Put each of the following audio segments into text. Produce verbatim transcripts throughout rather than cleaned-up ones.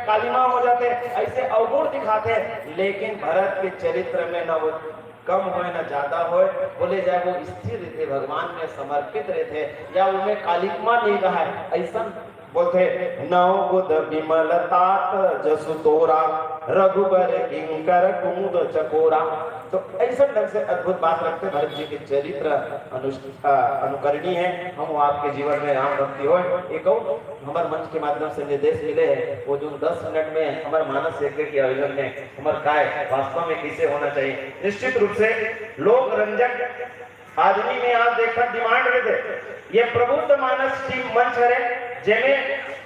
कालिमा हो जाथे, ऐसे अवगुण दिखाथे। लेकिन भरत के चरित्र में न वो कम होय न ज्यादा होय, बोले जाए वो स्थिर रहिथे, भगवान में समर्पित रहिथे, या उनमें कालिमा नहीं रहा है, ऐसा बोलथे। नव बुध विमल तात जसु तोरा, रघुबर किंकर कुमुद चकोरा। तो ऐसा ढंग से अद्भुत बात रखते भरत जी के चरित्र अनुस-, अ, अनुकरणीय है। हम वो आपके जीवन में राम भक्ति होय। एक और हमारे मंच के माध्यम से निर्देश मिले हैं, वो जो दस मिनट में हमारे मानस यज्ञ के आयोजन में हमारे काय वास्तव में कैसे होना चाहिए। निश्चित रूप से लोक रंजक आदमी में आज देखा डिमांड रहिथे, ये प्रबुद्ध मानस टीम मंच हरे, जेमे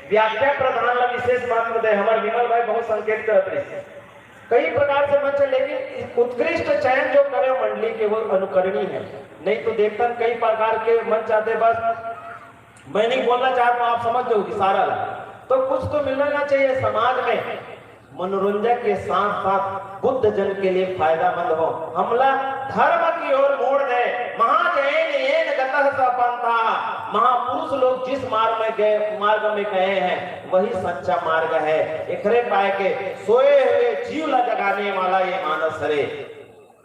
व्याख्या प्रधान ला विशेष महत्व दे। हमारे विमल भाई बहुत संकेत करत रहिस, कई प्रकार से मंच है, लेकिन उत्कृष्ट चयन जो करे मंडली के, वो अनुकरणीय है। नहीं तो देखता कई प्रकार के मंच आते, बस मैं नहीं बोलना चाहता हूँ, आप समझ जाओगे सारा ला। तो कुछ तो मिलना ना चाहिए समाज में, मनोरंजन के साथ साथ बुद्ध जन के लिए फायदामंद हो। हमला धर्म की ओर मोड़ दे। महाजैन येन गतः स पंथा, महापुरुष लोग जिस मार्ग में गए, मार्ग में गए हैं, वही सच्चा मार्ग है। एकरे पाए के सोए हुए जीव ला जगाने वाला ये मानस हरे।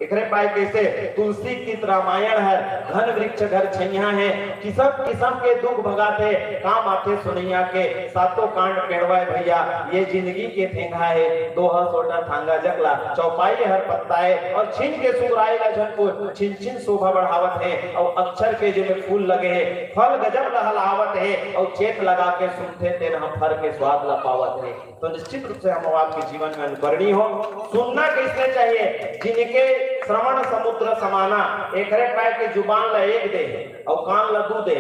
एकरे पाए कैसे तुलसी गीत रामायण है, घन वृक्ष घर छैया है, किसम किसम के दुख भगाथे, काम आथे सुनैया के, सातों कांड पेड़वाए भैया, ये जिंदगी के ठेंगा है, दोहा सोटा थांगा जकला, चौपाई हर पत्ता है, और छिन के सुगराई ला झनको, छिन छिन शोभा बढ़ावत है, और अक्षर के जेमे फूल लगे है, फल गजब लहलावत है, और चेत लगा के सुनथे तेन ह फल के स्वाद ला पावत है। तो निश्चित रूप से हम आपके जीवन में अनुकरणीय हो। सुनना किसने चाहिए? जिनके श्रवण समुद्र समाना, एकरे पाए के जुबान ला एक दे और कान ला दू दे,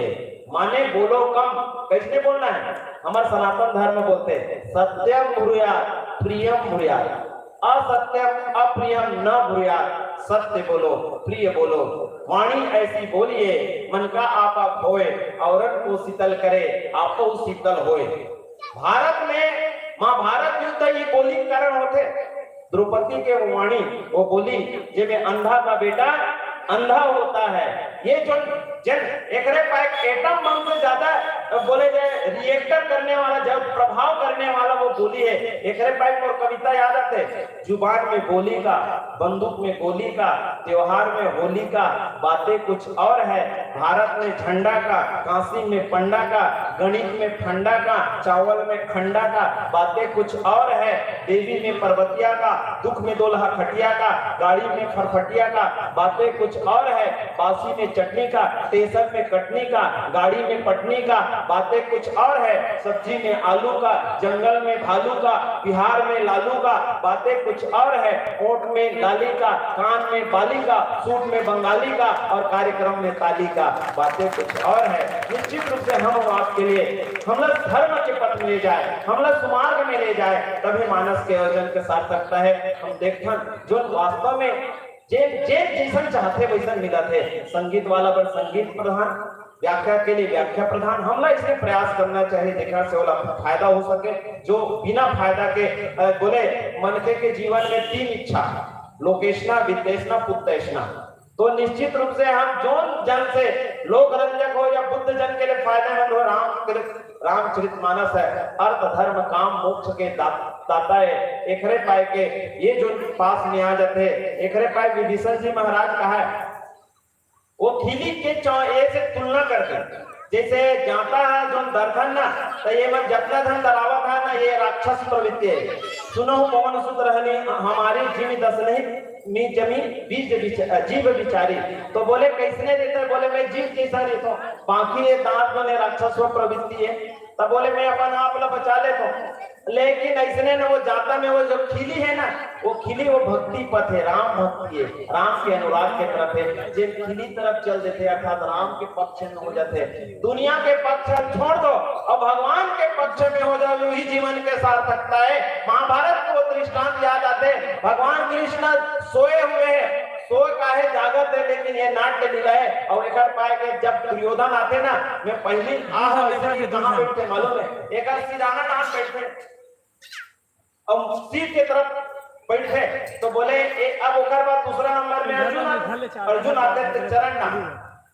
माने बोलो कम। कैसने बोलना है? हमार सनातन धर्म बोलते, सत्यम ब्रूयात प्रियम ब्रूयात, असत्यम अप्रियम न ब्रूयात। सत्य बोलो, प्रिय बोलो। वाणी ऐसी बोलिए, मन का आपा खोए, औरन को शीतल करे, आपो शीतल होए। भारत में महाभारत युद्ध ये बोली के कारण होथे। द्रौपदी के वो वाणी, वो बोली, जेमे अंधा का बेटा अंधा होता है। ये जो जन एकरे पाए एटम बम से ज्यादा बोले जाए, रिएक्टर करने वाला, जब प्रभाव करने वाला वो बोली है, एकरे पाए और कविता याद आते, जुबान में बोली का, बंदूक में गोली का, त्योहार में होली का, बातें कुछ और है। भारत में झंडा का, काशी में पंडा का, गणित में फंडा का, चावल में खंडा का, बातें कुछ और है। देवी में पर्वतिया का, दुख में दोलहा खटिया का, गाड़ी में फरफटिया का, बातें कुछ और है। बासी में चटनी का, स्टेशन में कटनी का, गाड़ी में पटनी का, बातें कुछ और है। सब्जी में आलू का, जंगल में भालू का, बिहार में लालू का, बातें कुछ और है। ओट में लाली का, कान में बाली का, सूट में बंगाली का और कार्यक्रम में ताली का, बातें कुछ और है। निश्चित रूप से हम आपके लिए, हमला धर्म के पथ में ले जाए, हमला सुमार्ग में ले जाए, तभी मानस के आयोजन के सार्थकता है। हम देखथन जो वास्तव में जे, जे जैसन चाहथे वैसन मिलत हे। संगीत वाला बर संगीत प्रधान, व्याख्या के लिए व्याख्या प्रधान। हमला इसलिए प्रयास करना चाहिए, जेकर से ओला फायदा हो सके, जो बिना फायदा के, अ, बोले, मनखे के जीवन में तीन इच्छा, लोकेशना, वित्तेशना, पुत्तेशना। तो निश्चित रूप से हम जोन जन से लोक रंजक हो या बुद्ध जन के लिए फायदेमंद हो, राम के लिए, रामचरित मानस है, अर्थ धर्म काम मोक्ष के दा-, दाता है। एकरे पाए के ये जो पास में आ जाते, एकरे पाए विभीषण जी महाराज कहा है, वो खिली के चौ-, ए से तुलना करते, जैसे जाता है जो दरधन ना, तो ये मन जतना धन दरावत है ना, ये राक्षस प्रवृत्ति है। सुनो पवन सुत रहनी, हमारी जिमि दस नहीं, मी जमी बीज बिच-, जीव बिचारी। तो बोले, "कैसने देते?" बोले, "मैं जीव जैसा देता हूँ, बाकी ये दांत बने राक्षस प्रवृत्ति है।" तब बोले, "मैं अपन आप ला बचा लेता हूँ।" लेकिन ऐसने न वो जाता में वो जो खिली है ना, वो खिली वो भक्ति पथ है, राम भक्ति है, राम के अनुराग के तरफ है। जे खिली तरफ चल देते, अर्थात राम के पक्ष में हो जाते, दुनिया के पक्ष छोड़ दो और भगवान के पक्ष में हो जाओ, वही जीवन के सार्थकता है। महाभारत के वो दृष्टांत याद आते, भगवान कृष्ण सोए हुए हैं, सोए का है, जागत है, लेकिन ये नाट्य लीला है। और एक पाए के जब दुर्योधन आते ना, मैं पहली आह, ऐसे ही कहाँ बैठते मालूम है, एक सिराना नाम बैठते, अब सीट के तरफ बैठे तो बोले, "ए, अब ओकर बाद दूसरा नंबर में अर्जुन आ-, अर्जुन आते थे, चरण ना।"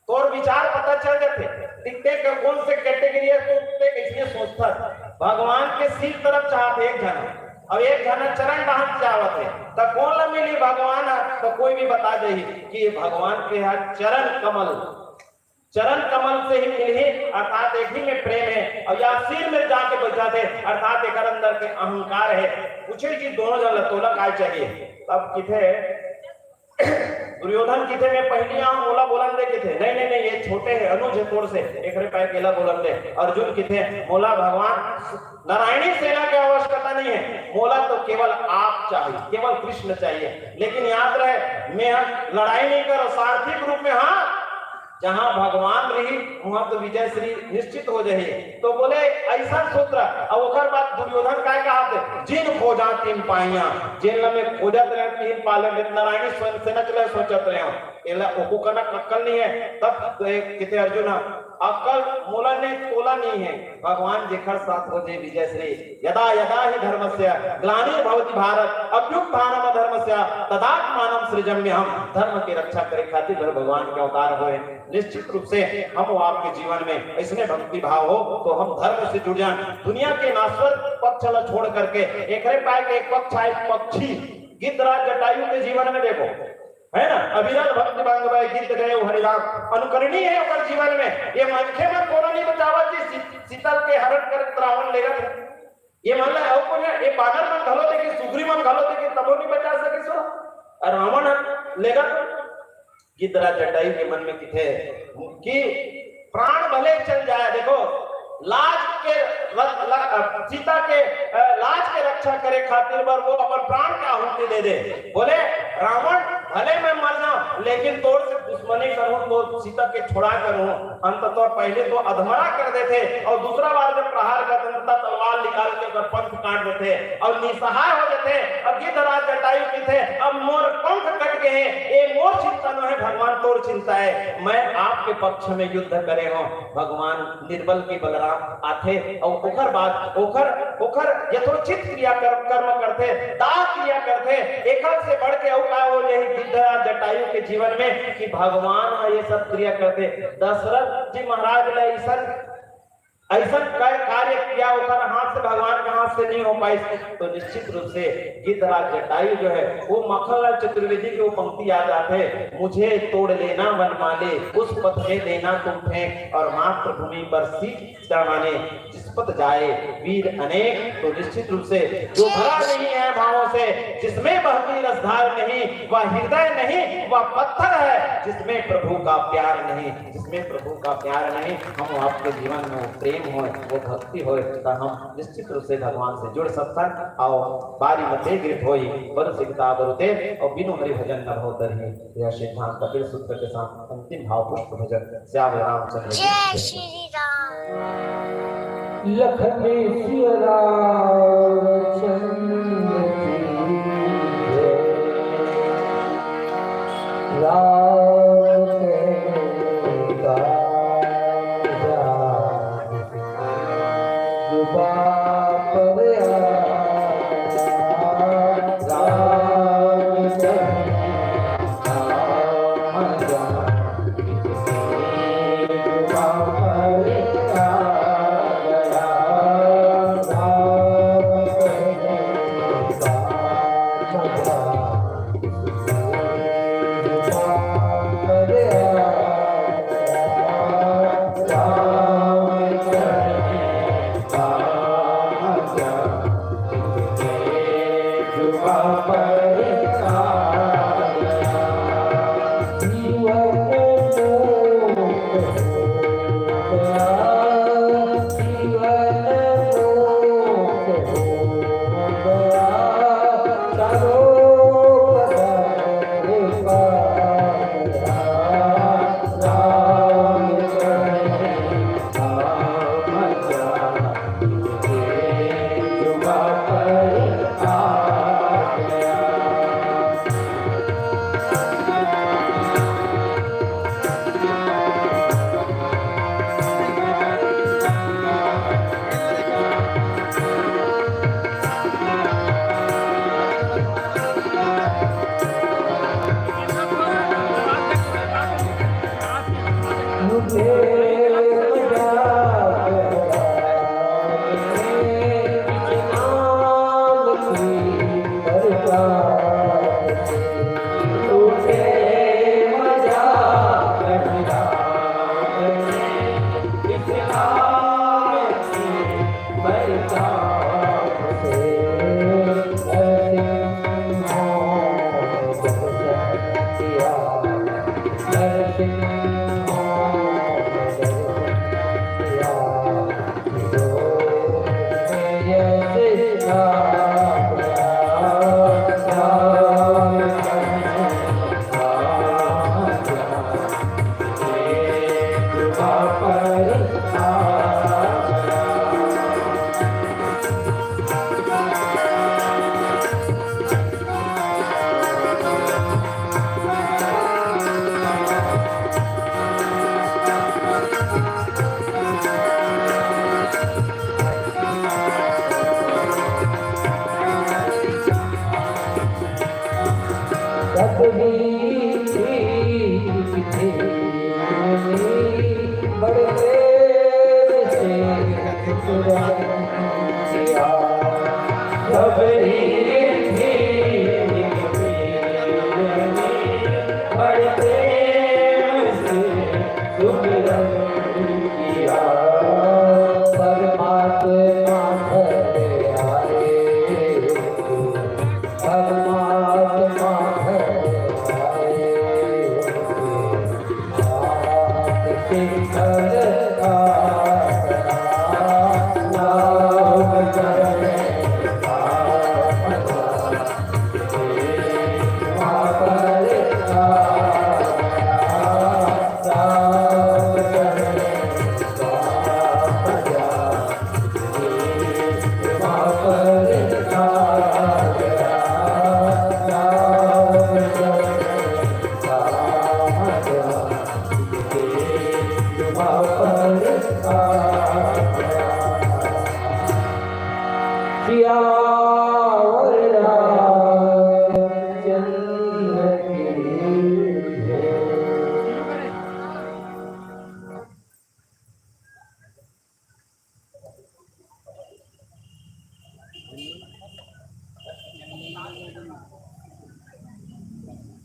तोर विचार पता चल जाते, ते कौन से कैटेगरी है, तो ते कैसे सोचता है। भगवान के सिर तरफ चाहत हे एक झन, अउ एक झन चरण डाहर चाहत हे, त कोन ला मिली भगवान ह? त कोई भी बता देही कि ये भगवान के ह चरण कमल, चरण कमल से ही मिलही, अर्थात एक ही में प्रेम हे, अउ या सिर में जाके बइठा थे, अर्थात एकर अंदर के अहंकार हे। पूछे कि दोनों झन ला तोला काय चाहिए? तब किथे दुर्योधन किथे, "मैं पहली आऊं, मोला बोलन दे," किथे, "नहीं, नहीं, नहीं, ये छोटे हे, अनुज हे तोर से, एकरे पाए केला बोलन दे।" अर्जुन किथे, "मोला भगवान नारायणी सेना के आवश्यकता नहीं हे, मोला तो केवल आप चाहिए, केवल कृष्ण चाहिए। लेकिन याद रहे, मैं लड़ाई नहीं करो, सारथी के रूप में, हाँ, जहां भगवान रही, वहां तो विजय श्री निश्चित हो जाही।" तो बोले, "ऐसा सूत्र।" अब ओकर बाद दुर्योधन काय कहा थे, "जिन खोजा तिन पाइया।" जेन ला मैं खोजत रहे, तिन पाले में नारायणी स्वयं सेना चले सोचत रहे हो, एला ओको कनक अक्कल नहीं है। तब तो एक किथे अर्जुन, "अक्कल मोला ने तोला नहीं है।" भगवान जेकर साथ हो जे विजय श्री। "यदा यदा ही धर्मस्य ग्लानिर्भवति भारत, अभ्युत्थानम अधर्मस्य तदात्मानम सृजाम्यहम।" धर्म की रक्षा करे खातिर भगवान के अवतार होए। निश्चित रूप से हम आपके जीवन में इसने भक्ति भाव हो तो हम धर्म से जुड़ जाएं। दुनिया के नाश्वर पक्ष ला छोड़ करके एकरे पाए के एक पक्ष आए, पक्षी, गिद्धराज जटायु के जीवन में देखो, है ना, अविरल भक्ति भाव गए, गिद्ध गए हरिराम, अनुकरणीय है ओकर जीवन में। ये मनखे मन कोनो नहीं बचावत जी, सी-, सीतल के हरण करत रावण लेगत हे। ये मन ला अउ कोन हे, ये बानर मन घलो देखे, सुग्री मन घलो देखे, तबो नहीं बचा सके सो। और रावण लेगत हे। गिद्धराज जटायु के मन में किथे कि प्राण भले चल जाए, देखो, लाज के र-, ल-, अ, सीता के, अ, लाज के रक्षा करे खातिर बर वो अपन प्राण के आहुति दे दे। बोले, "रावण, भले मैं मर जाऊं, लेकिन तोर से दुश्मनी करूं तो सीता के छुड़ा करूं।" अंत तो पहले तो अधमरा कर देथे और दूसरा बार जब प्रहार करथे, अंत तलवार निकाल के ओकर पंख काट देथे और निसहाय हो जाथे। और गिद्धराज जटायु किथे, "अब मोर पंख कट गए, ये मोर चिंता नोहे भगवान, तोर चिंता है। मैं आपके पक्ष में युद्ध करे हो।" भगवान निर्बल के बलराम आथे और ओकर बाद ओकर, ओकर यथोचित क्रिया कर, कर्म करथे, दाह क्रिया करथे। एकर से बढ़ के अउ का हो जाही गिद्धराज जटायु के जीवन में कि भगवान ह ये सब क्रिया करथे। दशरथ जी महाराज ला ऐसन, ऐसन कर कार्य किया, ओकर हाथ से, भगवान के हाथ से नहीं हो पाई। तो निश्चित रूप से गिद्धराज जटायु जो है, वो मक्खन लाल चतुर्वेदी की वो पंक्ति याद आते, "मुझे तोड़ लेना वन माली, उस पथ में देना तुम फेंक, और मातृभूमि पर शीश चढ़ाने जिस पथ जाए वीर अनेक।" तो निश्चित रूप से जो भरा नहीं है भावों से, जिसमें बहती रसधार नहीं, वह हृदय नहीं, वह पत्थर है, जिसमें प्रभु का प्यार नहीं। जिसमें प्रभु का प्यार नहीं, हम आपके जीवन में प्रेम होए, वो भक्ति होए, तो हम निश्चित रूप से भगवान से जुड़ सकथन। और बारी मते गृत होई, बरु सिकता बरु तेल, और बिनु हरि भजन न हो तरही। यह सिद्धांत कपिल सूत्र के साथ अंतिम भाव पुष्प भजन। श्याम रामचंद्र की जय जय। श्री राम। लखन सिया रामचंद्र की जय। राम के गाया जुबा पर आया, राम के गाया जुबा पर आया, राम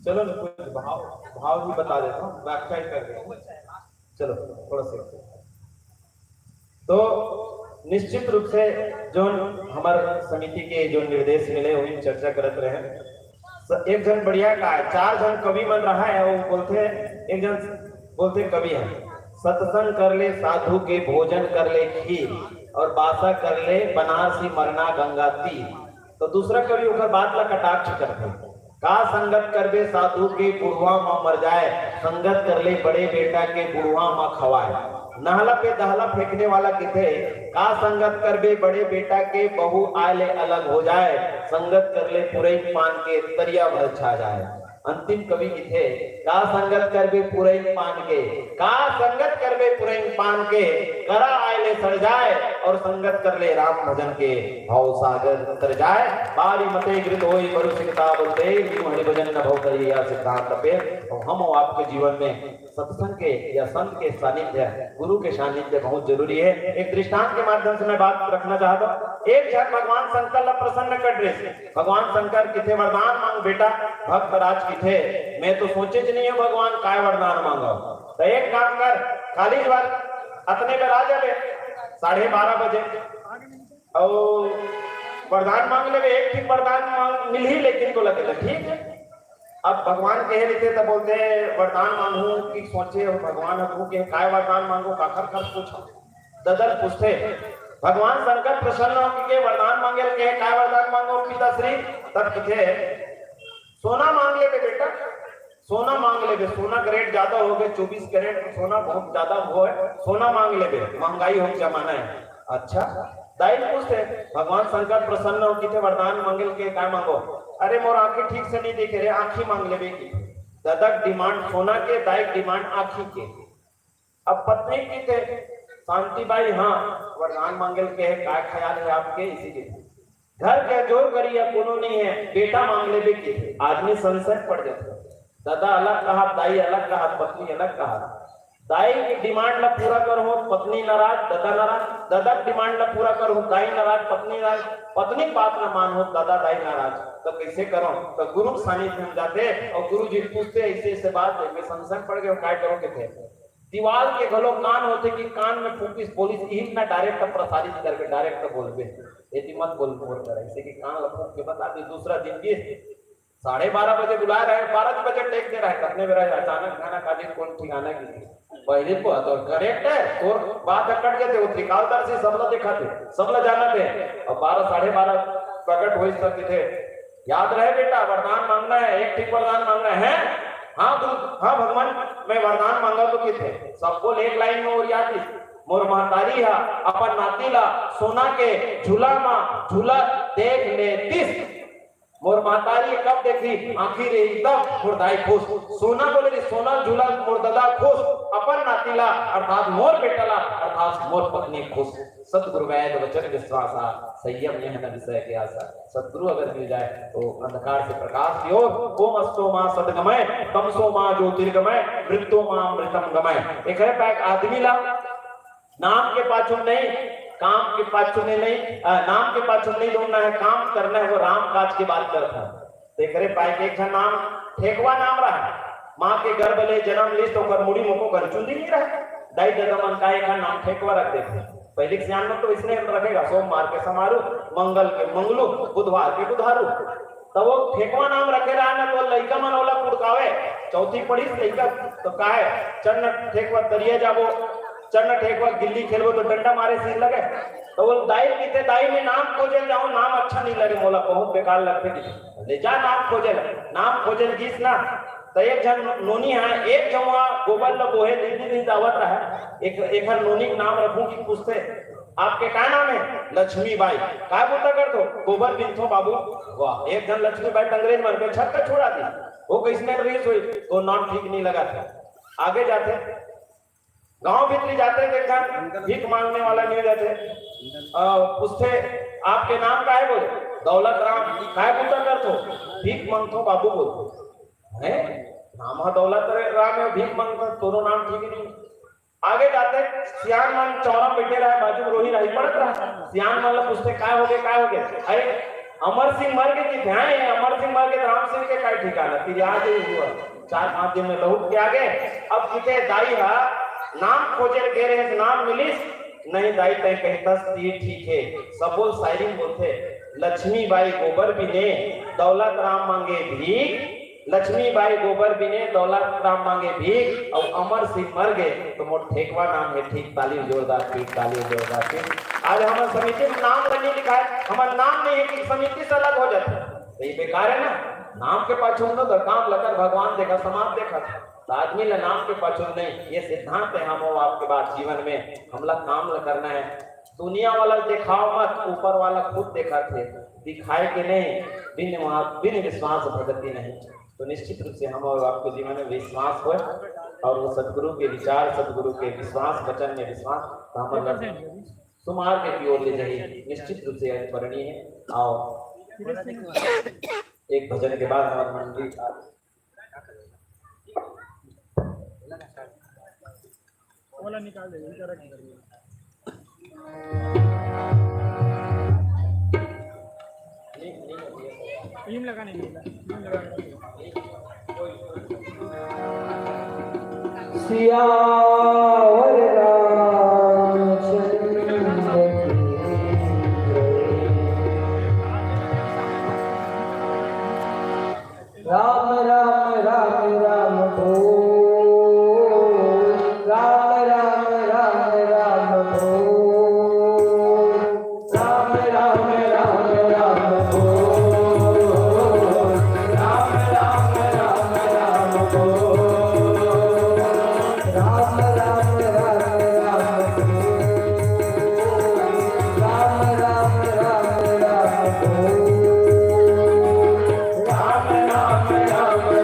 चलो ना, कुछ भाव, भाव भी बता देता हूँ, व्याख्या ही कर देता हूँ। चलो, थोड़ा सा। तो निश्चित रूप से जो हमार समिति के जो निर्देश मिले, वही चर्चा करत रहे। स-, एक जन बढ़िया का है, चार जन कवि मन रहा है, वो बोलते हैं, एक जन बोलते कवि है, "सत्संग कर ले साधु के, भोजन कर ले खीर, और बासा कर ले बनारसी मरना गंगा तीर।" तो दूसरा कवि ओकर बात ला कटाक्ष करथे, "का संगत करबे साधु के, बुढ़वा म मर जाए, संगत कर ले बड़े बेटा के, बुढ़वा म खवाए।" नहला पे दहला फेंकने वाला किथे, "का संगत करबे बड़े बेटा के, बहू आए ले अलग हो जाए, संगत कर ले पुरई पान के, तरिया भर छा जाए।" अंतिम कवि किथे, "का संगत करबे पुरई पान के, का संगत करबे पुरई पान के, करा आए ले सड़ जाए, और संगत कर ले राम भजन के, भव सागर तर जाए।" बारी मते घृत होई बरु सिकता बोलते, यूं हरि भजन न भव करिया सिद्धांत पे। और हम आपके जीवन में सत्संग के या संत के सानिध्य, गुरु के सानिध्य बहुत जरूरी है। एक दृष्टांत के माध्यम से मैं बात रखना चाहता हूँ। एक झन भगवान शंकर ला प्रसन्न कर रहे, भगवान शंकर किथे वरदान मांग बेटा, भक्त राज किथे, मैं तो सोचे च नहीं हूँ भगवान काय वरदान मांगो। तो एक काम कर, काली बार अतने बेर आ जाबे, साढ़े बारह बजे, और वरदान मांग लेबे, एक ठीक वरदान मांग मिलही, लेकिन तो लगे ठीक है। अब भगवान कहे रहिथे त बोलथे, "वरदान मांगहूं कि सोचे हो भगवान ह तू के काय वरदान मांगो, काखर खर पूछो?" ददल पूछथे, भगवान शंकर प्रसन्न हो के वरदान मांगे ल कहे, "काय वरदान मांगो पिताश्री?" तब कथे, "सोना मांग लेबे बेटा, सोना मांग लेबे, सोना के रेट ज्यादा हो गए, चौबीस कैरेट सोना बहुत ज्यादा हो है, सोना मांग लेबे, महंगाई हो जमाना है।" अच्छा, दाई पूछथे, भगवान शंकर प्रसन्न हो, किथे वरदान मांगे ल कहे, "काय मांगो?" "अरे, मोर आंखी ठीक से नहीं दिखे रे, आंखी मांग लेबे की।" दादा डिमांड सोना के, दाई डिमांड आंखी के। अब पत्नी किथे, "शांति बाई, हाँ, वरदान मांगे ल कहे, काय ख्याल है आपके?" इसी के घर के जोर करिया कोनो नहीं है, बेटा मांग लेबे की। आदमी संशय पड़ जाता है। दादा अलग कहा, दाई अलग कहा, पत्नी अलग कहा। दाई के डिमांड ला पूरा करहूं, पत्नी नाराज, दादा नाराज, दादा के डिमांड ला पूरा करहूं, दाई नाराज, पत्नी नाराज, पत्नी के बात ला मानहूं, दादा दाई नाराज, तो कैसे करो? तो गुरु के सानिध्य में जाते और गुरु जी पूछते, "ऐसे ऐसे बात है, मैं संशय पड़ गया, काय करो?" के थे दीवाल के घलो कान होथे कि कान में फूकिस बोलिस, इही ना डायरेक्ट प्रसारित करके डायरेक्ट बोलबे, एती मत बोल मोर कर, ऐसे कि कान ला फूक के बता दे। दूसरा दिन भी साढ़े बारह बजे बुलाए रहे, बारह बजे टेक दे रहे, कतने बेरा अचानक गाना का दिन कौन ठिकाना की। पहली बात तो करेक्ट है, तोर बात ह कट गए थे, वो त्रिकालदर्शी सबला देखा थे, सबला जाना थे। अब बारह, साढ़े बारह प्रकट होइस तब थे, याद रहे बेटा, वरदान मांगना है, एक ठीक वरदान मांगना है। हाँ, हाँ भगवान, मैं वरदान मांगा तो किथे सबको एक लाइन में और याद ली। मोर महतारी हा अपन नाती ला सोना के झूला मा झूला देख लेतिस। मोर महतारी कब देखी आँखी रे तब मोर दाई खुश। सोना बोले जी, सोना झूला मोर ददा खुश। अपन नाती ला अर्थात मोर बेटा ला अर्थात मोर पत्नी खुश। सतगुरु वैद वचन विश्वासा, संयम यह न विषय के आसा। सतगुरु अगर मिल जाए तो अंधकार से प्रकाश की ओर। ओम अस्तो माँ सदगमय, तमसो माँ ज्योतिर्गमय, मृत्यो माँ अमृतम गमय। एक है पैक आदमी ला नाम के पाछू नहीं, काम के पाछू नहीं, नहीं, अ, नाम के पाछू नहीं दौड़ना है, काम करना है, वो राम काज की बात करता है। तेकरे पाए के एक ठन नाम, ठेकवा नाम रहा। माँ के गर्भ ले जन्म लिस तो ओकर मुड़ी मोको कर चुंदी नहीं रहा। दाई ददा मन का एक ठन नाम ठेकवा रख देते। पहले के सियान मन तो इसने रखेगा, सोमवार के समारू, मंगल के मंगलू, बुधवार के बुधारू। तब वो ठेकवा नाम रखे रहा ना, तो लइका मन ओला कुड़कावे। चौथी पढ़िस लइका तो काहे, चन्न ठेकवा तरिया जाबो, चन्न ठेकवा गिल्ली खेलबो तो डंडा मारे सीन लगे। तो वो दाई किथे, दाई में नाम खोजे जाऊं, नाम अच्छा नहीं लगे मोला, बहुत बेकार लगते। ले जा नाम खोजे ला। नाम खोजे ला गिस ना, तो एक झन नोनी है, एक झन वहाँ गोबर ला बोहे, दीदी दिन जावत रहा। एक, एक हर नोनी के नाम रखूं कि पूछते, आपके का नाम है? लक्ष्मी बाई। का बुता करथो? गोबर बिनथो बाबू। वाह, एक झन लक्ष्मी बाई टंगरेज मन के छत का छोड़ा दी। वो कैसने रहीस होई? तो नाम ठीक नहीं लगा था। आगे जाते, गांव भीतरी जाते, देखा भीख मांगने वाला नहीं जाते। आ, पूछते, आपके नाम का है? बोले, दौलत राम। काय बुता करथो? भीख मांगथो बाबू, बोलते। हैं? नाम है दौलत राम है, भीख मांगथो, तोरो नाम ठीक नहीं। आगे जाते सियान मन चौरा बैठे रहे, बाजू में रोही राही पड़त रहा। सियान मन ला पूछते, "काय हो गए, काय हो गए?" "अरे, अमर सिंह मर के किथे हैं, अमर सिंह मर के तो राम सिंह के काय ठिकाना।" फिर यहाँ से ही हुआ, चार पांच दिन में लौट के आ गए। अब किथे दाई हा नाम खोजे गे रहे, नाम मिलिस नहीं। दाई तय कहतस, "ये ठीक है।" सबो शायरी में बोलते, "लक्ष्मी बाई गोबर बिने, दौलत राम मांगे भीख।" लक्ष्मी बाई गोबर बिने, दौलत राम मांगे भीख, अउ अमर सिंह मर गए तो मोर ठेकवा नाम है ठीक। ताली जोरदार ठीक, ताली जोरदार ठीक। आज हमर समिति में नाम नहीं लिखा है, हमर नाम नहीं है कि समिति से अलग हो जाते, तो ये बेकार है ना। नाम के पाछू हम लोग काम लकर भगवान देखा, समाज देखा, तो आदमी ला नाम के पाछू नहीं। ये सिद्धांत है हम आपके बाद जीवन में, हमला काम ला करना है। दुनिया वाला दिखाओ मत, ऊपर वाला खुद देखा थे, दिखाए के नहीं, बिन वहाँ, बिन विश्वास भगति नहीं। तो निश्चित रूप से हम और आपके जीवन में विश्वास हो और वो सदगुरु के विचार, सदगुरु के विश्वास, वचन में विश्वास, तो हम लोग सुमार के की ओर ले जाइए, निश्चित रूप से अनुकरणीय है। आओ, एक भजन के बाद हमारी मंडली का वाला निकाल दे, इनका रख दे। टीम लगाने के लिए, टीम लगाने के लिए। सियावर रामचंद्र की जय। राम राम राम राम बोल, राम राम राम राम बोल, राम राम राम राम बोल, राम राम राम राम बोल, राम राम राम राम बोल, राम राम राम राम बोल। राम राम राम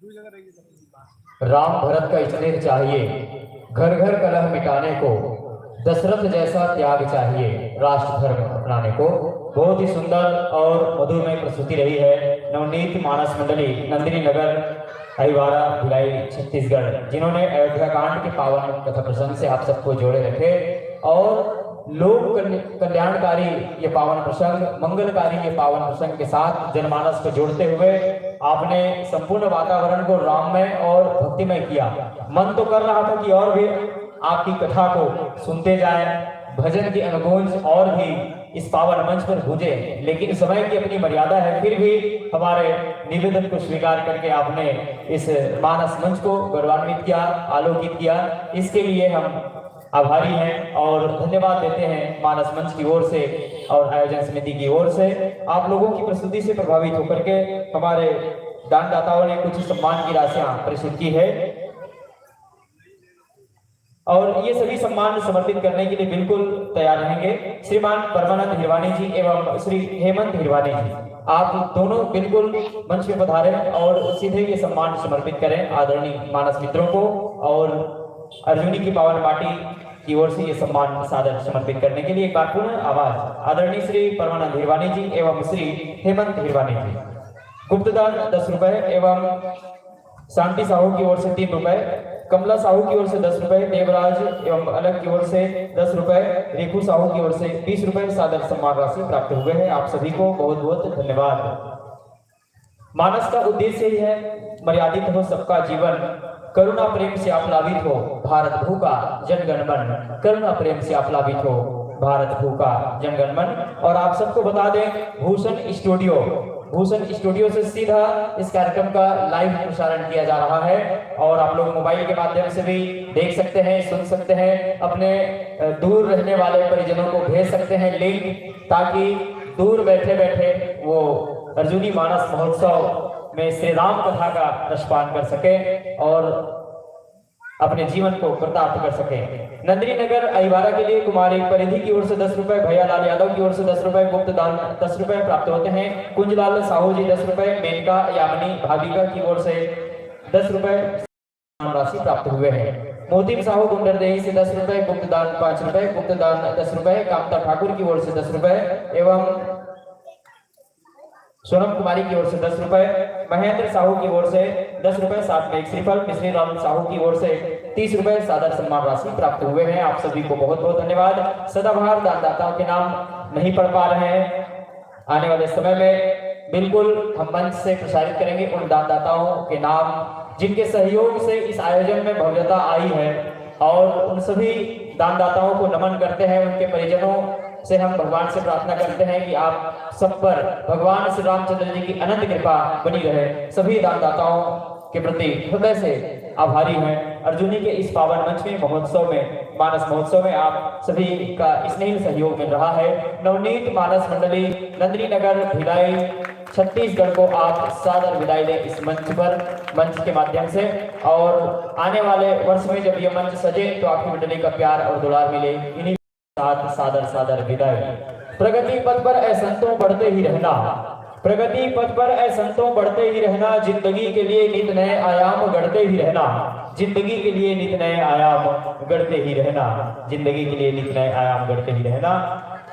राम भरत का स्नेह चाहिए, घर घर कलह मिटाने को, दशरथ जैसा त्याग चाहिए, राष्ट्र धर्म अपनाने को। बहुत ही सुंदर और मधुरमय प्रस्तुति रही है नवनीत मानस मंडली, नंदिनी नगर, अहिवारा, भिलाई, छत्तीसगढ़, जिन्होंने अयोध्या कांड के पावन कथा प्रसंग से आप सबको जोड़े रखे और लोक कल-, कल्याणकारी ये पावन प्रसंग, मंगलकारी ये पावन प्रसंग के साथ जनमानस को जोड़ते हुए आपने संपूर्ण वातावरण को राममय और भक्तिमय किया। मन तो कर रहा था कि और भी आपकी कथा को सुनते जाएं, भजन की अनुगूंज और भी इस पावन मंच पर गूंजे, लेकिन समय की अपनी मर्यादा है, फिर भी हमारे निवेदन को स्वीकार करके आपने इस मानस मंच को गौरवान्वित किया, आलोकित किया। इसके लिए हम आभारी हैं और धन्यवाद देते हैं मानस मंच की ओर से और आयोजन समिति की ओर से। आप लोगों की प्रस्तुति से प्रभावित होकर के हमारे दानदाताओं ने कुछ सम्मान की राशियां प्रेषित की है और ये सभी सम्मान समर्पित करने के लिए बिल्कुल तैयार रहेंगे। श्रीमान परमानंद हिरवानी जी एवं श्री हेमंत हिरवानी जी, आप दोनों बिल्कुल मंच में पधारें और सीधे ये सम्मान समर्पित करें आदरणीय मानस मित्रों को और अर्जुनी की पावन माटी की ओर से ये सम्मान सादर समर्पित करने के लिए एक बार पुनः आवाज आदरणीय श्री परमानंद हिरवानी जी एवं श्री हेमंत हिरवानी जी। गुप्तदान दस रुपए एवं शांति साहू की ओर से तीन रुपए, कमला साहू की ओर से दस रुपए, देवराज एवं अलग की ओर से दस रुपए, रेखू साहू की ओर से बीस रुपए सादर सम्मान राशि प्राप्त हुए हैं। आप सभी को बहुत बहुत धन्यवाद। मानस का उद्देश्य ही है मर्यादित हो सबका जीवन, करुणा प्रेम से आप्लावित हो भारत भू का जनगण मन, करुणा प्रेम से आप्लावित हो भारत भू का जनगण मन। और आप सबको बता दें, भूषण स्टूडियो, भूषण स्टूडियो से सीधा इस कार्यक्रम का लाइव प्रसारण किया जा रहा है और आप लोग मोबाइल के माध्यम से भी देख सकते हैं, सुन सकते हैं, अपने अ, दूर रहने वाले परिजनों को भेज सकते हैं लिंक, ताकि दूर बैठे बैठे वो अर्जुनी मानस महोत्सव में श्री राम कथा का रसपान कर सके और अपने जीवन को कृतार्थ कर सके। नंदिनी नगर अहिवारा के लिए कुमारी परिधि की ओर से दस रुपए, भैया लाल यादव की ओर से दस रुपए, गुप्त दान दस रुपए प्राप्त होते हैं। कुंजलाल साहू जी दस रुपए, मेनका यामिनी भाविका की ओर से दस रुपए राशि प्राप्त हुए हैं। मोतीम साहू गुंडरदेही से दस रुपए, गुप्त दान पाँच रुपए, गुप्त दान दस रुपए, कामता ठाकुर की ओर से दस रुपए एवं सोनम कुमारी की ओर से दस रुपए, महेंद्र साहू की ओर से दस रुपए, साथ में एक श्रीफल, मिश्री लाल साहू की ओर से तीस रुपए सादर सम्मान राशि प्राप्त हुए हैं। आप सभी को बहुत बहुत धन्यवाद। सदाबहार दानदाताओं के नाम नहीं पढ़ पा रहे हैं, आने वाले समय में बिल्कुल हम मंच से प्रसारित करेंगे उन दानदाताओं के नाम जिनके सहयोग से इस आयोजन में भव्यता आई है और उन सभी दानदाताओं को नमन करते हैं। उनके परिजनों से हम भगवान से प्रार्थना करते हैं कि आप सब पर भगवान श्री रामचंद्र जी की अनंत कृपा बनी रहे। सभी दानदाताओं के प्रति हृदय से आभारी हैं। अर्जुनी के इस पावन मंच में, महोत्सव में, मानस महोत्सव में आप सभी का स्नेही सहयोग मिल रहा है। नवनीत मानस मंडली, नंदिनी नगर, भिलाई, छत्तीसगढ़ को आप सादर विदाई दें इस मंच पर, मंच के माध्यम से। और आने वाले वर्ष में जब ये मंच सजे तो आपकी मंडली का प्यार और दुलार मिले। इन्हीं साथ सादर सादर विदाई। प्रगति पथ पर ऐ संतों बढ़ते ही रहना, प्रगति पथ पर ऐ संतों बढ़ते ही रहना, जिंदगी के लिए नित नए आयाम गढ़ते ही रहना, जिंदगी के लिए नित नए आयाम गढ़ते ही रहना, जिंदगी के लिए नित नए आयाम गढ़ते ही रहना।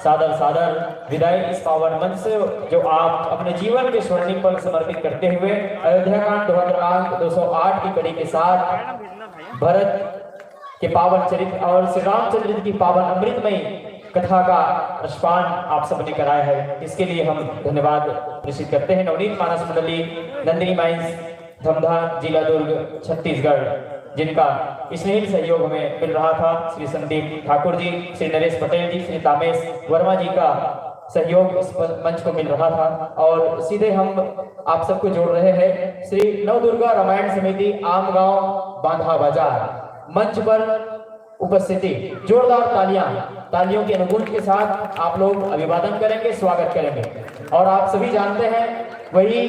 सादर सादर विदाई इस पावन मंच से जो आप अपने जीवन के स्वर्णिम पल समर्पित करते हुए अयोध्या कांड दोहा क्रमांक दो सौ आठ की कड़ी के साथ भरत के पावन चरित्र और श्री रामचंद्र जी की पावन अमृतमयी कथा का रसपान आप सबने कराया है, इसके लिए हम धन्यवाद प्रेषित करते हैं। नवनीत मानस मंडली, नंदिनी माइंस, धमधा, जिला दुर्ग, छत्तीसगढ़, जिनका स्नेही सहयोग हमें मिल रहा था, श्री संदीप ठाकुर जी, श्री नरेश पटेल जी, श्री तामेश वर्मा जी का सहयोग इस प-, मंच को मिल रहा था। और सीधे हम आप सबको जोड़ रहे हैं श्री नवदुर्गा रामायण समिति, आमगांव, बांधा बाजार, मंच पर उपस्थिति। जोरदार तालियां, तालियों के अनुगूंज के साथ आप लोग अभिवादन करेंगे, स्वागत करेंगे। और आप सभी जानते हैं, वही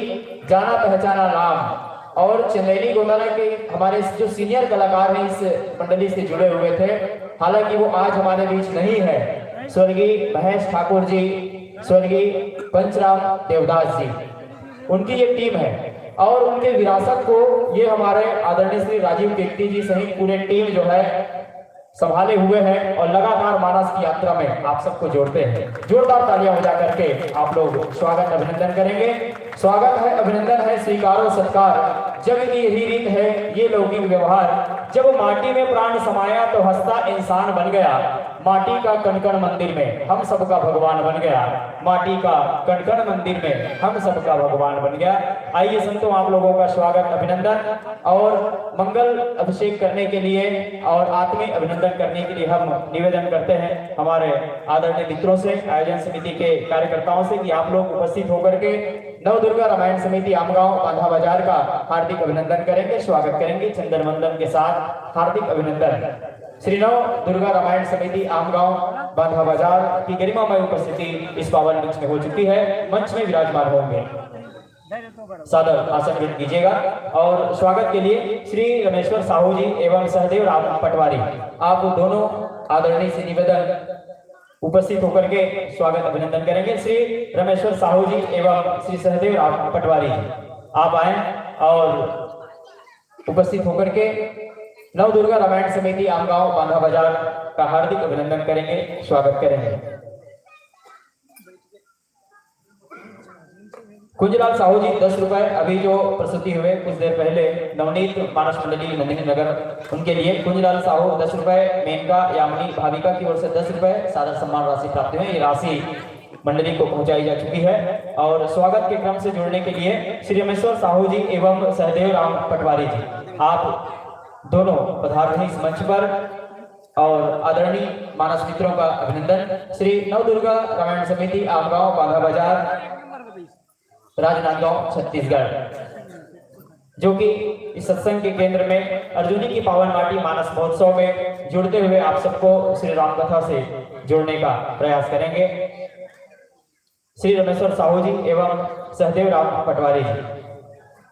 जाना पहचाना नाम और चंदैनी गोंदाना के हमारे जो सीनियर कलाकार हैं, इस मंडली से जुड़े हुए थे, हालांकि वो आज हमारे बीच नहीं है, स्वर्गीय महेश ठाकुर जी, स्वर्गीय पंचराम देवदास जी, उनकी ये टीम है। और उनके विरासत को ये हमारे आदरणीय श्री राजीव केकती जी सहित पूरे टीम जो है संभाले हुए हैं और लगातार मानस की यात्रा में आप सबको जोड़ते हैं। जोरदार तालियां बजा करके आप लोग स्वागत अभिनंदन करेंगे। स्वागत है, अभिनंदन है, स्वीकारो सत्कार, जग की यही रीत है, ये लौकिक व्यवहार। जब माटी में प्राण समाया तो हंसता इंसान बन गया। माटी का कण कण मंदिर में हम सबका भगवान बन गया। माटी का कण कण मंदिर में हम सबका भगवान बन गया। आइए संतों, आप लोगों का स्वागत, अभिनंदन और मंगल अभिषेक करने के लिए और आत्मीय अभिनंदन करने के लिए हम निवेदन करते हैं हमारे आदरणीय मित्रों से, आयोजन समिति के कार्यकर्ताओं से कि आप लोग उपस्थित होकर के नवदुर्गा रामायण समिति आमगांव बांधा बाजार का हार्दिक अभिनंदन करेंगे, स्वागत करेंगे चंदन वंदन के साथ। हार्दिक अभिनंदन। श्री नव दुर्गा रामायण समिति आमगांव बांधा बाजार की गरिमामय उपस्थिति इस पावन मंच में हो चुकी है। मंच में विराजमान होंगे, सादर आसन ग्रहण कीजिएगा। और स्वागत के लिए श्री रमेश्वर साहू जी एवं सहदेव राम पटवारी, आप दोनों आदरणीय से निवेदन, उपस्थित होकर के स्वागत अभिनंदन करेंगे। श्री रमेश्वर साहू जी एवं श्री सहदेव राम पटवारी जी, आप आए और उपस्थित होकर के नवदुर्गा रामायण समिति आमगांव बांधा बाजार का हार्दिक अभिनंदन करेंगे, स्वागत करेंगे। कुंजलाल साहू जी दस रुपए, अभी जो प्रस्तुति हुए कुछ देर पहले नवनीत मानस मंडली नंदिनी नगर, उनके लिए कुंजलाल साहू दस रुपए, मेनका यामिनी भाविका की ओर से दस रुपए सादर सम्मान राशि प्राप्त हुई। ये राशि मंडली को पहुंचाई जा चुकी है। और स्वागत के क्रम से जुड़ने के लिए श्री रमेश्वर साहू जी एवं सहदेव राम पटवारी जी, आप दोनों पधार रहे इस मंच पर। और आदरणीय मानस मित्रों का अभिनंदन। श्री नवदुर्गा रामायण समिति आमगांव बांधा बाजार, राजनांदगांव, छत्तीसगढ़, जो कि इस सत्संग के केंद्र में अर्जुनी की पावन माटी मानस महोत्सव में जुड़ते हुए आप सबको श्री राम कथा से जोड़ने का प्रयास करेंगे। श्री रमेश्वर साहू जी एवं सहदेव राम पटवारी जी,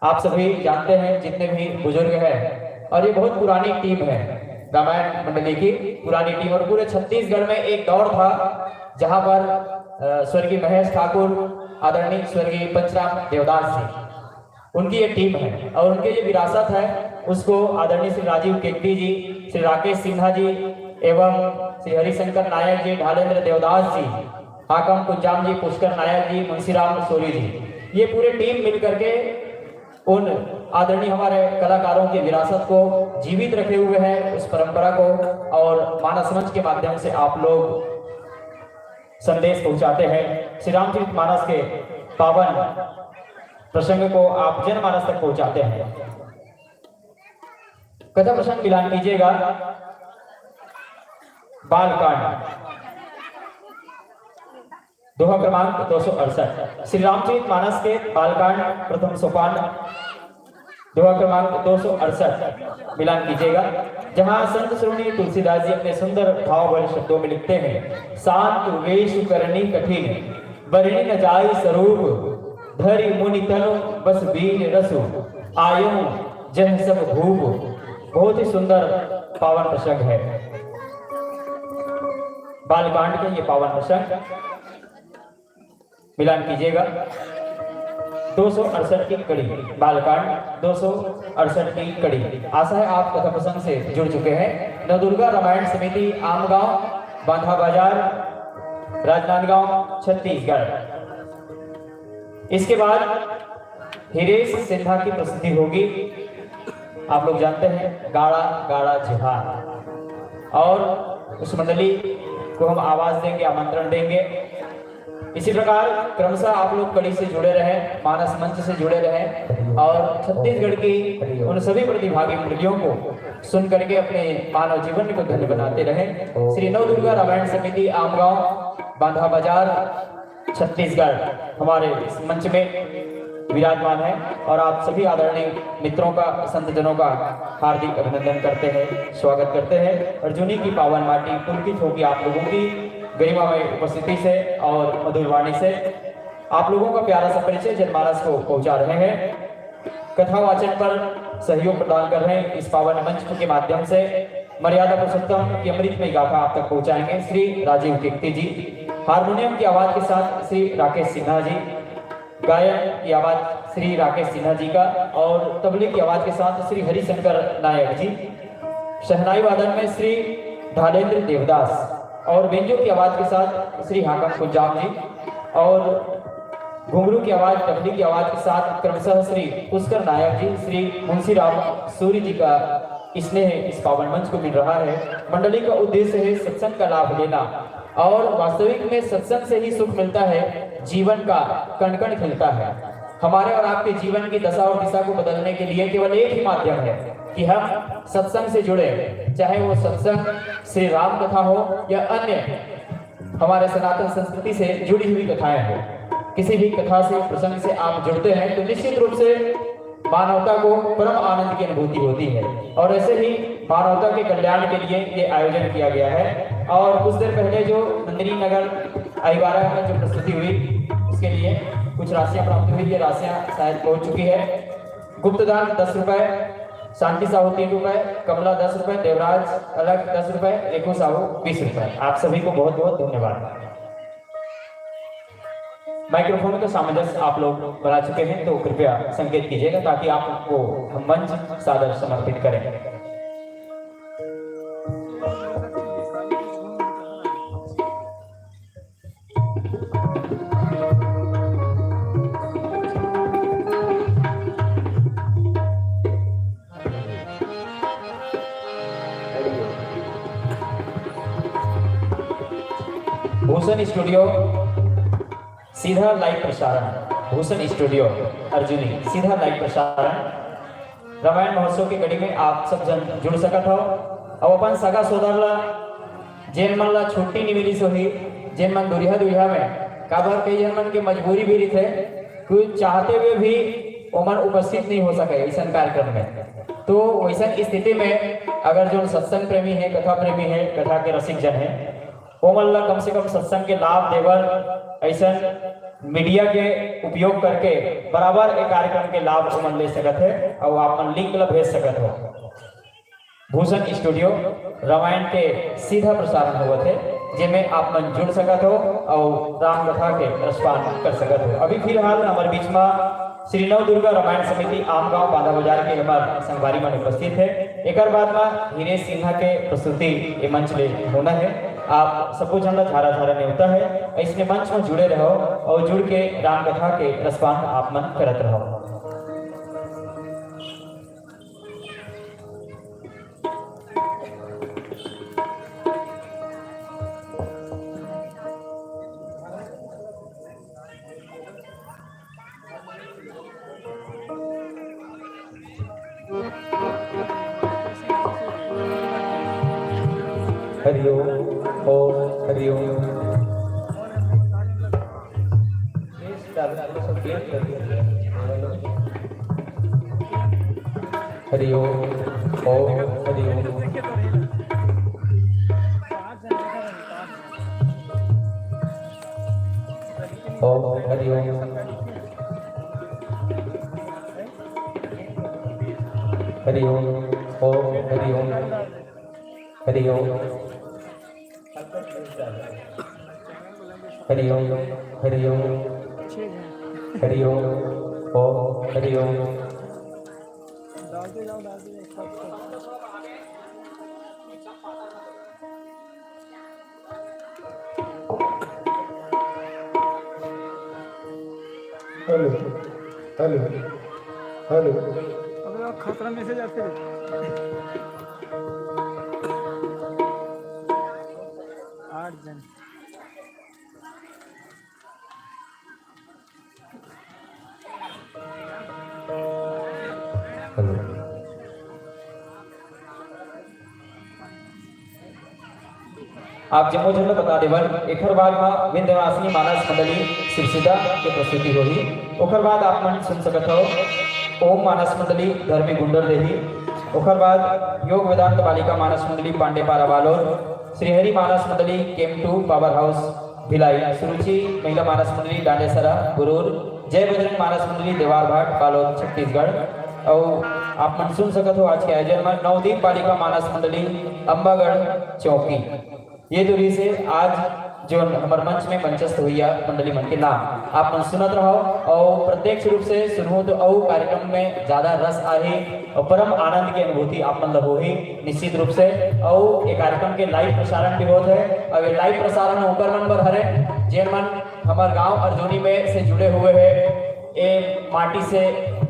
आप सभी जानते हैं जितने भी बुजुर्ग हैं, और ये बहुत पुरानी टीम है रामायण मंडली की, पुरानी टीम। और पूरे छत्तीसगढ़ में एक दौर था जहां पर अ, स्वर्गीय महेश ठाकुर, आदरणीय स्वर्गीय पंचराम देवदास जी, उनकी ये टीम है और उनके जो विरासत है उसको आदरणीय श्री राजीव केकती जी, श्री राकेश सिन्हा जी एवं श्री हरिशंकर नायक जी, ढालेंद्र देवदास जी, हाकम कुंजाम जी, पुष्कर नायक जी, मुंशीराम सोरी जी, ये पूरे टीम मिल करके उन आदरणीय हमारे कलाकारों की विरासत को जीवित रखे हुए हैं, उस परंपरा को, और मानस मंच के माध्यम से आप लोग संदेश पहुंचाते हैं। श्री रामचरित मानस के पावन प्रसंग को आप जनमानस तक पहुंचाते हैं। कथा प्रसंग मिलान कीजिएगा। बालकांड, दोहा क्रमांक दो सौ अड़सठ, श्री रामचरित मानस के बालकांड, प्रथम सोपान, दोहा क्रमांक दो सौ अड़सठ, मिलान कीजिएगा, जहां संत श्रोणी तुलसीदास जी अपने सुंदर भाव भरे शब्दों में लिखते हैं, शांत वेश करनी कठिन, बरनी न जाय स्वरूप, धरि मुनि तनु बस बीन रसु, आयो जह सब भूप। बहुत ही सुंदर पावन प्रसंग है बालकांड का ये पावन प्रसंग। मिलान कीजिएगा। दो सौ अड़सठ की कड़ी, बालकांड दो सौ अड़सठ की कड़ी। आशा है आप कथा प्रसंग से जुड़ चुके हैं। नवदुर्गा रामायण समिति, आमगांव, बांधा बाजार, राजनांदगांव, छत्तीसगढ़। इसके बाद हिरेश सिन्हा की प्रस्तुति होगी। आप लोग जानते हैं, गाड़ा गाड़ा जोहार, और उस मंडली को हम आवाज देंगे, आमंत्रण देंगे। इसी प्रकार क्रमशः आप लोग कड़ी से जुड़े रहें, मानस मंच से जुड़े रहें और छत्तीसगढ़ की उन सभी प्रतिभागी मंडलियों को सुन करके अपने मानव जीवन को धन्य बनाते रहें। श्री नवदुर्गा रामायण समिति, आमगांव, बांधा बाजार, छत्तीसगढ़ हमारे इस मंच में विराजमान है और आप सभी आदरणीय मित्रों का, संतजनों का हार्दिक अभिनंदन करते हैं, स्वागत करते हैं। अर्जुनी की पावन माटी पुलकित होगी आप लोगों की गरिमामय उपस्थिति से और मधुर वाणी से। आप लोगों का प्यारा सा परिचय जनमानस को पहुंचा रहे हैं। कथा वाचन पर सहयोग प्रदान कर रहे हैं इस पावन मंच के माध्यम से मर्यादा पुरुषोत्तम की अमृतमय गाथा आप तक पहुंचाएंगे श्री राजीव कीर्ति जी। हारमोनियम की आवाज के साथ श्री राकेश सिन्हा जी। गायन की आवाज श्री राकेश सिन्हा जी का और तबले की आवाज के साथ श्री हरिशंकर नायक जी, शहनाई वादन में श्री ढालेंद्र देवदास और बेंजो की आवाज के साथ श्री हाकम कुंजाम जी और घुंघरू की आवाज, डफली की आवाज के साथ क्रमशः श्री पुष्कर नायक जी, श्री मुंशीराम सूरी जी का स्नेह इस पावन मंच को मिल रहा है। मंडली का उद्देश्य है सत्संग का लाभ लेना और वास्तविक में सत्संग से ही सुख मिलता है, जीवन का कण कण खिलता है। हमारे और आपके जीवन की दशा और दिशा को बदलने के लिए केवल एक ही माध्यम है कि हम सत्संग से जुड़े, चाहे वो सत्संग श्री राम कथा हो या अन्य हमारे सनातन संस्कृति से जुड़ी हुई कथाएं हो। किसी भी कथा से, प्रसंग से आप जुड़ते हैं तो निश्चित रूप से मानवता को परम आनंद की अनुभूति होती है और ऐसे ही मानवता के कल्याण के लिए ये आयोजन किया गया है। और कुछ देर पहले जो नंदिनी नगर अहिवारा में जो प्रस्तुति हुई, उसके लिए कुछ राशियां प्राप्त हुई। ये राशियां शायद पहुंच चुकी है। गुप्तदान दस रुपए, शांति साहू तीन रुपए, कमला दस रुपए, देवराज अलग दस रुपए, रेखू साहू बीस रुपए। आप सभी को बहुत बहुत धन्यवाद। माइक्रोफोन का सामंजस्य आप लोग बना चुके हैं, तो कृपया संकेत कीजिएगा ताकि आपको हम मंच सादर समर्पित करें। भूषण स्टूडियो सीधा लाइव प्रसारण, भूषण स्टूडियो अर्जुनी सीधा लाइव प्रसारण। रामायण महोत्सव के कड़ी में आप सब झन जुड़ सकत हव अउ अपन सगा सोदर ला, जेन मन ला छुट्टी नइ मिलिस होही, जेन मन दुरिहा दुरिहा में, काबर कई झन मन के मजबूरी भी रहिथे, कोई चाहते हुए भी ओमन उपस्थित नहीं हो सके ऐसन कार्यक्रम में। तो वैसन स्थिति में अगर जो सत्संग प्रेमी है, कथा प्रेमी है, कथा के रसिक जन है, ओमन ला कम से कम सत्संग के लाभ देबर ऐसन मीडिया के उपयोग करके बराबर ए कार्यक्रम के लाभ ओमन ले सकत है और आप मन लिंक ला भेज सकत हो। भूषण स्टूडियो रामायण के सीधा प्रसारण होवत है, जेमे आप मन जुड़ सकत हो और राम कथा के रसपान कर सकत हो। अभी फिलहाल हमर बीच में श्री नव दुर्गा रामायण समिति आमगांव बांधा बाजार के हमर संगवारी मन उपस्थित है। एकर बाद में हीरे सिन्हा के प्रस्तुति ए मंच ले होना है। आप सबो झन ला झारा झारा नेवता है, ऐसने मंच में जुड़े रहो और जुड़ के राम कथा के रसपान आप मन करत रहो। Hari Om. Om Hari Om. Hari Om. Om Hari Om. Om Hari Om. Hari Om. Om Hari Om. Hari Om. Hari Om. Hari Om. Hari Om. Om Hari Om. Hello, hello, hello. अब खतरा मैसेज आते हैं। आठ जन। हेलो। आप जम्मो झन ल बता देवन, एखर बाद म विंध्यवासिनी मानस मंडली सिरसिदा के प्रस्तुति होही। ओखर बाद आप मन सुन सकत हव ओम मानस मंडली धर्मी गुंडर देही। ओखर बाद योग वेदांत बालिका मानस मंडली पांडेपारा Balod, Shri Hari Manas Mandali came to power house Bhilai, Suruchi Mahila Manas मंडली डांडेसरा गुरूर, जय बजरंग मानस मंडली देवार भाट बालोद छत्तीसगढ़। अउ आप मन सुन सकत हो आज के आयोजन में नवदीप बालिका मानस मंडली अम्बागढ़ चौकी। ये दूरी से आज जोन हमर मंच में मंचस्थ होइया मंडली मन के नाम आप मन सुनत रहो और प्रत्यक्ष रूप से सुनहु तो अउ कार्यक्रम में ज्यादा रस आही और परम आनंद के अनुभूति आप मन ल होही निश्चित रूप से। और ये कार्यक्रम के live प्रसारण भी होत है और ये live प्रसारण ओकर मन बर हरे जेन मन हमर गांव अर्जुनी में से जुड़े हुए हैं। ये माटी से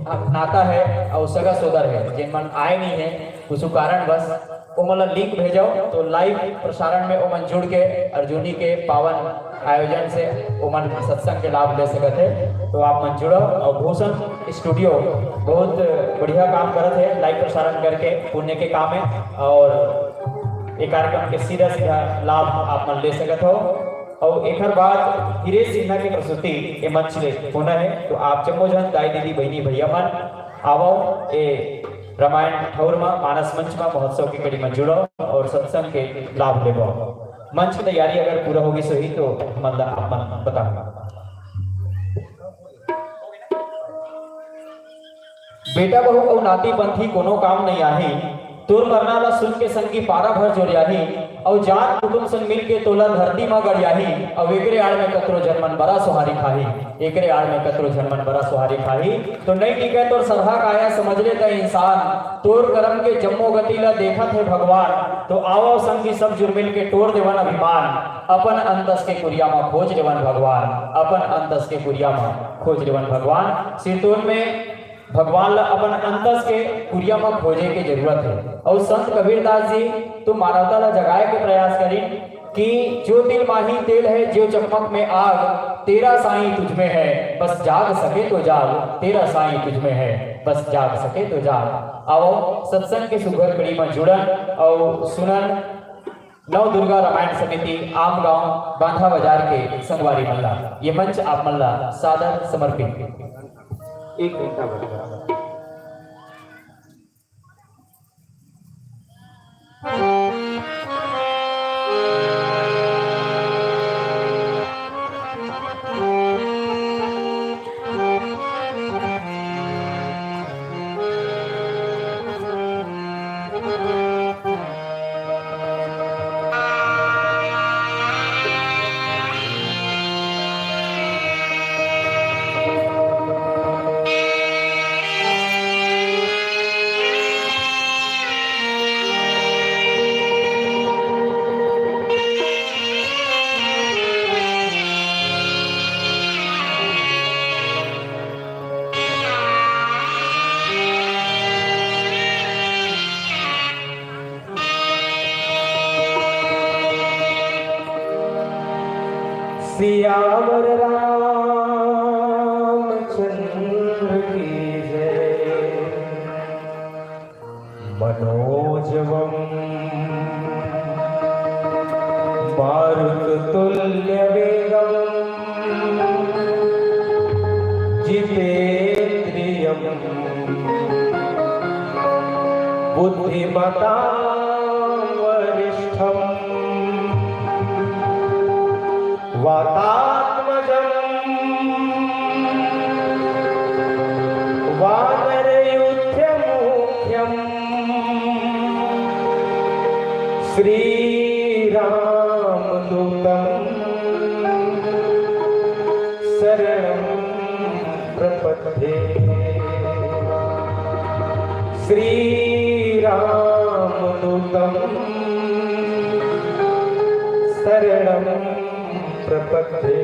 नाता है और सगा सोदर है, जेन मन आए नहीं है कुछ कारणवश, ओमन ला link भेजो तो live प्रसारण में ओमन जुड़ के अर्जुनी के पावन आयोजन से ओमन सत्संग के लाभ ले सकत है। तो आप मन जुड़ो और भूषण स्टूडियो बहुत बढ़िया काम करत है, live प्रसारण करके पुण्य के काम है और ये कार्यक्रम के सीधा सीधा लाभ आप मन ले सकत हो। और एकर बाद हिरेश सिन्हा के प्रस्तुति ये मंच ले होना है, तो आप जम्मो झन दाई दीदी बहिनी भैया मन आवो ए रामायण ठौर मा मानस मंच मा महोत्सव के कड़ी मा जुड़ो और सत्संग के लाभ लेवो। मंच की तैयारी अगर पूरा होगी सही तो हमन ला आप मन बताओ। बेटा बहू अउ नाती पंथी कोनो काम नहीं आही, तोर मरना ला सुन के संगी पारा भर जोरियाही, अउ जात कुटुम संग मिल के तोला धरती मा गड़ियाही, अउ एकरे आड़ में कतरो झन मन बरा सोहारी खाही, एकरे आड़ में कतरो झन मन बरा सोहारी खाही। तो नहीं टिके तोर सरहा काया समझ ले तै इंसान, तोर करम के जम्मो गति ला देखत है भगवान। तो आवो संगी सब जुर मिल के टोर देवन अभिमान, अपन अंतस के कुरिया मा खोज लेवन भगवान, अपन अंतस के कुरिया मा खोज लेवन भगवान। सिरतोन में भगवान ला अपन अंतस के कुरिया मा खोजे के जरूरत है। और संत कबीरदास जी तो मानवता ला जगाए के प्रयास करिन कि जो तिल माही तेल है, जो चकमक में आग, तेरा साईं तुझ में है, बस जाग सके तो जाग, तेरा साईं तुझ में है, बस जाग सके तो जाग। आओ सत्संग के सुघर कड़ी मा जुड़न और सुनन। नव दुर्गा रामायण समिति आम गांव बांधा बाजार के संगवारी मन ला ये मंच आप मन ला सादर समर्पित। एक घंटा बन गया। सियावर रामचंद्र की जय। मनोजवम मारुततुल्यवेगम जितेंद्रियम बुद्धिमतां वरिष्ठम वातात्मजम वानरयूथमुख्यम श्रीरामदूतम शरणम प्रपद्ये। श्रीरामदूतं शरणं प्रपद्ये।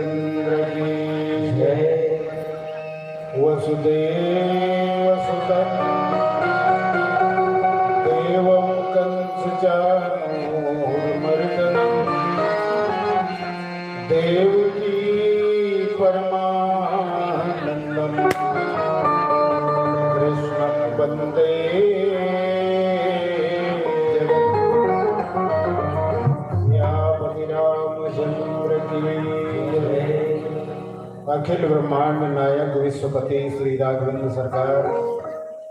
चंद्र की जय। वसुदेव सुतम देवम कंस चाणूर मर्दनम देवकी परमानंदम कृष्णम वंदे जगत। सियापति रामचंद्र की जय। अखिल ब्रह्मांड नायक विश्वपति श्री राघवेंद्र सरकार,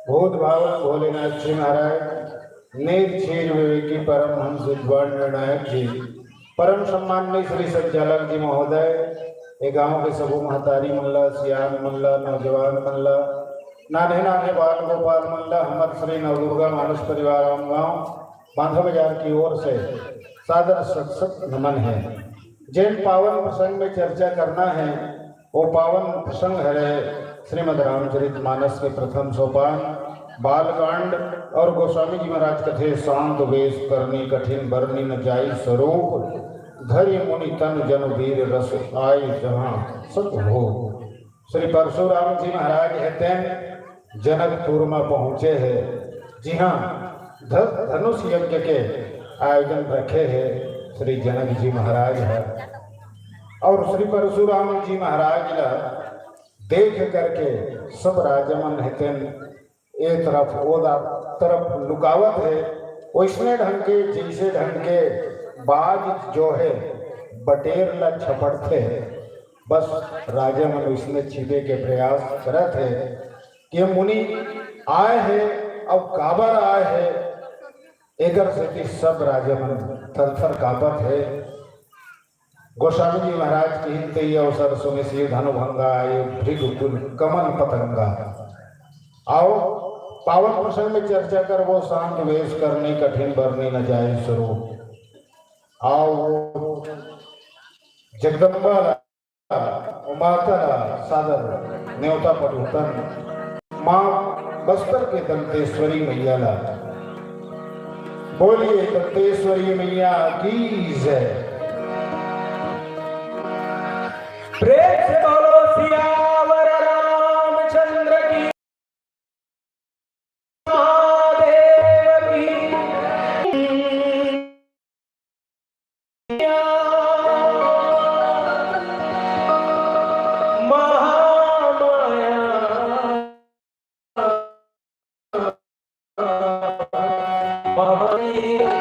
भूत भावन भोलेनाथ जी महाराज, निर्चेज विवेकी परमहंस विद्वान निर्णायक जी, परम सम्माननीय श्री संचालक जी महोदय, ये गांव के सबो महतारी मन ला, सियान मन ला, नौजवान मन ला, नान्हे नान्हे बाल गोपाल मन ला हमर श्री नवदुर्गा मानस परिवार आम गांव बांधा बाजार की ओर से सादर सत सत नमन है। जेन पावन प्रसंग में चर्चा करना है, वो पावन प्रसंग हरे श्रीमद् रामचरित मानस के प्रथम सोपान बालकांड और गोस्वामी जी महाराज कथे शांत वेश करनी कठिन बरनी न जाई स्वरूप धरि मुनि तन जन वीर रस आए जहां सत भोग। श्री परशुराम जी महाराज हे तेन जनकपुर में पहुंचे हे, जिहां ध-, धनुष यज्ञ के आयोजन रखे हे श्री जनक जी महाराज हे। और श्री परशुराम जी महाराज ला देख करके सब राजा मन हे तेन ए तरफ ओ दा-, तरफ लुकावत हे। वैसने ढंग के, जैसे ढंग के बाज जो हे बटेर ला छपटथे, बस राजा मन वैसने छिपे के प्रयास करत हे कि मुनि आए हे, अब काबर आए हे, एकर सेती सब राजा मन थर थर कांपत हे। गोस्वामी जी महाराज किहिन, "तेहि अवसर सुनि सिय धनु भंगा, आए भृगु कुल कमल पतंगा।" आओ, पावन प्रसंग में चर्चा करबो, शांत वेश करनी कठिन बरनी न जाए स्वरूप। आओ, जगदम्बा ला, माता ला सादर नेवता पठोतन। माँ बस्तर के दंतेश्वरी मैया ला। बोलिए दंतेश्वरी मैया की जय। प्रेम से बोलो सियावर रामचंद्र की, महादेव की। महामाया महामाया।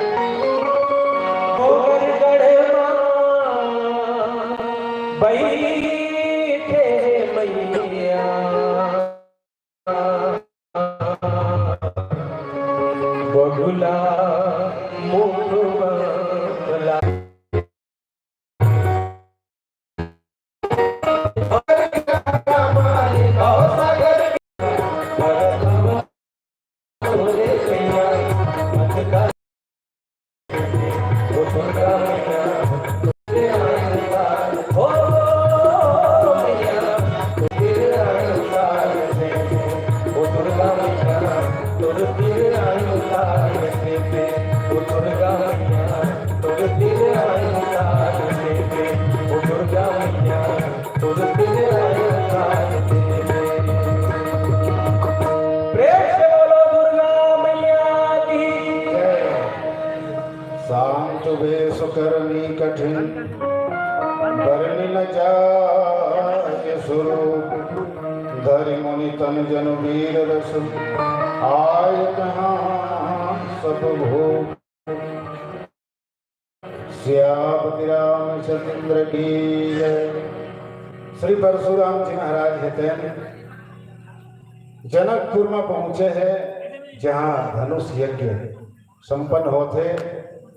गोगरगढ़ मा बैठे मैया। बगुला मुखमा ला। प्रेम से बोलो दुर्गा मैया की जय। शांत वेश करनी कठिन, बरनि न जाय स्वरूप। धरि मुनि तन जन वीर रस, आय कहाँ सब भोग। सियापति रामचंद्र की जय। श्री परशुराम जी महाराज हे तेन जनकपुर में पहुंचे हे, जहां धनुष यज्ञ संपन्न होथे।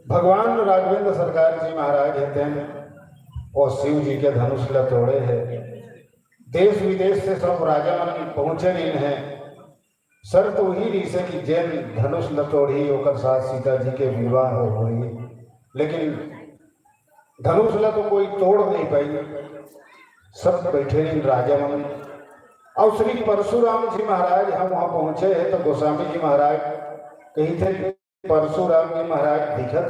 भगवान राघवेंद्र सरकार जी महाराज हे तेन, वो शिव जी के धनुष ला तोड़े हे। देश विदेश से सब राजा मन पहुंचे रहिन हे। शर्त वही रहिसे कि जेन धनुष ल तोड़ही, ओकर साथ सीता जी के विवाह होही। लेकिन धनुष ल तो कोई तोड़ नहीं पाई, सब बैठे रहिन राजा मन। और श्री परशुराम जी महाराज हम वहां पहुंचे हे, तो गोस्वामी जी महाराज कहिथे, "परशुराम जी महाराज दिखत